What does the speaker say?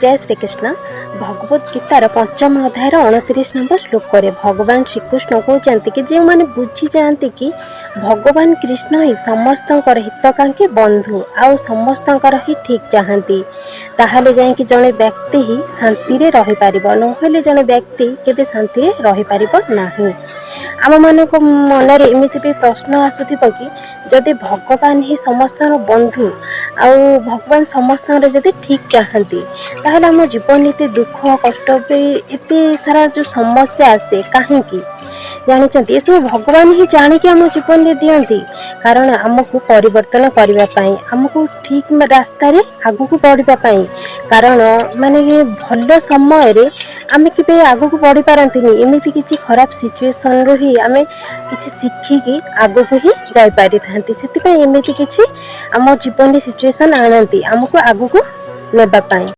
ଜୟ ଶ୍ରୀକୃଷ୍ଣ। ଭଗବତ ଗୀତାର ପଞ୍ଚମ ଅଧ୍ୟାୟର 29 ନମ୍ବର ଶ୍ଲୋକରେ ଭଗବାନ ଶ୍ରୀକୃଷ୍ଣ କହୁଛନ୍ତି କି ଯେଉଁମାନେ ବୁଝିଯାଆନ୍ତି କି ଭଗବାନ କୃଷ୍ଣ ହିଁ ସମସ୍ତଙ୍କର ହିତକାଂକ୍ଷୀ ବନ୍ଧୁ ଆଉ ସମସ୍ତଙ୍କର ହିଁ ଠିକ୍ ଚାହାନ୍ତି, ତାହେଲେ ଯାଇକି ଜଣେ ବ୍ୟକ୍ତି ହିଁ ଶାନ୍ତିରେ ରହିପାରିବ। ନହେଲେ ଜଣେ ବ୍ୟକ୍ତି କେବେ ଶାନ୍ତିରେ ରହିପାରିବ ନାହିଁ। ଆମମାନଙ୍କ ମନରେ ଏମିତି ବି ପ୍ରଶ୍ନ ଆସୁଥିବ କି ଯଦି ଭଗବାନ ହିଁ ସମସ୍ତଙ୍କର ବନ୍ଧୁ ଆଉ ଭଗବାନ ସମସ୍ତଙ୍କର ଯଦି ଠିକ୍ ଚାହାନ୍ତି, ତାହେଲେ ଆମ ଜୀବନରେ ଏତେ ଦୁଃଖ କଷ୍ଟ ବି, ଏତେ ସାରା ଯେଉଁ ସମସ୍ୟା ଆସେ କାହିଁକି? ଜାଣିଛନ୍ତି, ଏସବୁ ଭଗବାନ ହିଁ ଜାଣିକି ଆମ ଜୀବନରେ ଦିଅନ୍ତି, କାରଣ ଆମକୁ ପରିବର୍ତ୍ତନ କରିବା ପାଇଁ, ଆମକୁ ଠିକ୍ ରାସ୍ତାରେ ଆଗକୁ ବଢ଼ିବା ପାଇଁ। କାରଣ ମାନେ ଭଲ ସମୟରେ ଆମେ କେବେ ଆଗକୁ ବଢ଼ିପାରନ୍ତିନି। ଏମିତି କିଛି ଖରାପ ସିଚୁଏସନ୍ରୁ ହିଁ ଆମେ କିଛି ଶିଖିକି ଆଗକୁ ହିଁ ଯାଇପାରିଥାନ୍ତି। ସେଥିପାଇଁ ଏମିତି କିଛି ଆମ ଜୀବନରେ ସିଚୁଏସନ୍ ଆଣନ୍ତି ଆମକୁ ଆଗକୁ ନେବା ପାଇଁ।